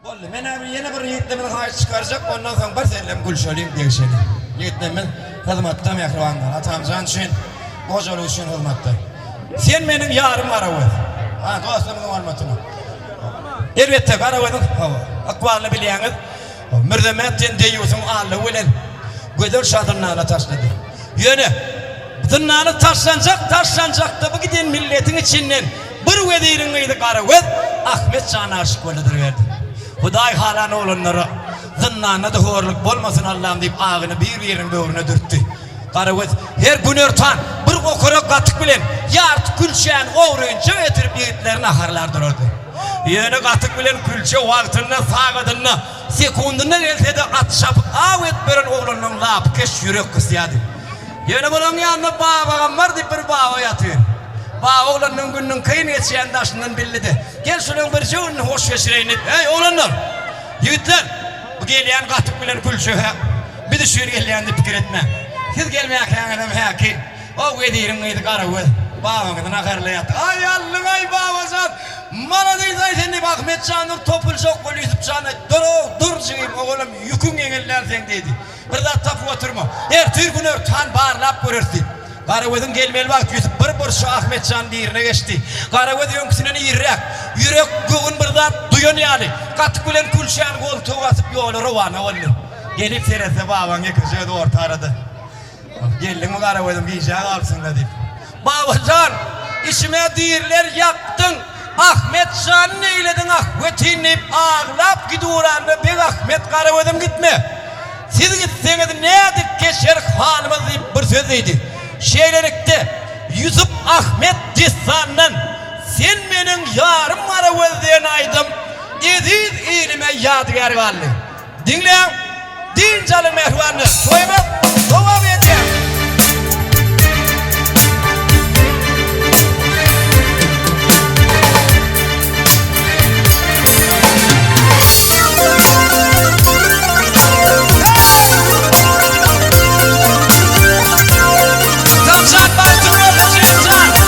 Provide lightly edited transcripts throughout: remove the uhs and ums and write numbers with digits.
Boldy. Men häzir ýene bir ýigitlerimizi haýyş çykarjak, ondan soň bir sellem gülşeliň, degşeliň. Ýigitlerimiz hyzmatda mähribanlar. Atamjan üçin, hojalyk üçin hyzmatda. Sen meniň ýarym Garagöz. Ha, dostlarymyzyň hormatyna. Elbetde, Garagözüň, hawa, ykbalyny bilýäňiz. Mürzemäт diýen deýýusyň allygy bilen Gözel şa zyndana taşlady. Ýöne zyndana taşlanjak taşlanjakda bu giden milletiň içinden bir weziriň gyzy Garagöz Ahmet jana aşyk boldy duruberdi. Hudaý halan oglanlara zyndanda-da horluk bolmasyn Allam diýip agyny bir-biriniň böwrüne dürtdi. Garagöz her günortan bir okara gatyk bilen ýarty külçäni ogrynça getirip ýigitleri naharlar durardy. Ýöne gatyk bilen külçe wagtynda, sagadynda, sekundynda gelse-de at çapyp aw edip beren oglanlaryň lapykeç ýürek gysýardy. Ýöne bularyň ýanynda Babagammar diýip bir baba ýatyr. Baba oglanlaryň gününiň kyn geçýänini daşyndan bildi-de, Gel şularyň birje gününi hoş geçireýin diýip, Eý, oglanlar! Ýigitler! Bu gelýän gatyk bilen külçe-hä biz üçin gelýän diýip pikir etmäň. Siz gelmäkäňizem häki O weziriň gyzy Garagöz babaňyzy naharlaýardy. Aý, allyň-aý, baba jan! Malades-aý sen diýip, Ahmet jan dur topuljak bol, Ýusup jan aýtdy, Dur-ow, dur jigim, oglum, ýüküň ýeňil däl seň diýdi. Bir zat tapyp oturma. Ertir günortan barlap göreris diýip. Garagözüň gelmeli wagty Ýusup bir burça, Ahmet jan birine geçdi. Garagöz öňküsinden irräk, ýürek, göwün bir zat duýan ýaly, gatyk bilen külçäni goltuga asyp ýola rowana boldy. Gelip seretse babaň ýekeje özi orta arada. Geldiňmi Garagözüm gijä galypsyň-da diýip. Babajan, içime diriler ýakdyň, Ahmet jany neýlediň ahbetin diýip aglap gidiwrende Beg Ahmet Garagözüm gitme. Siz gitseňiz nädip geçer halymyz diýip bir söz diýdi. Şeýlelikde Ýusup Ahmet dessandan Sen meniň ýarym Garagöz diýen aýdym eziz ilime ýadygär galdy. Diňläň, dynç alyň mähribanlar, toýumyz dowam edýär. Atamjan bagtyň bolsun jigimjan.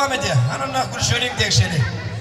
dowam edýär. Hany onda gülşeliň, degşeliň.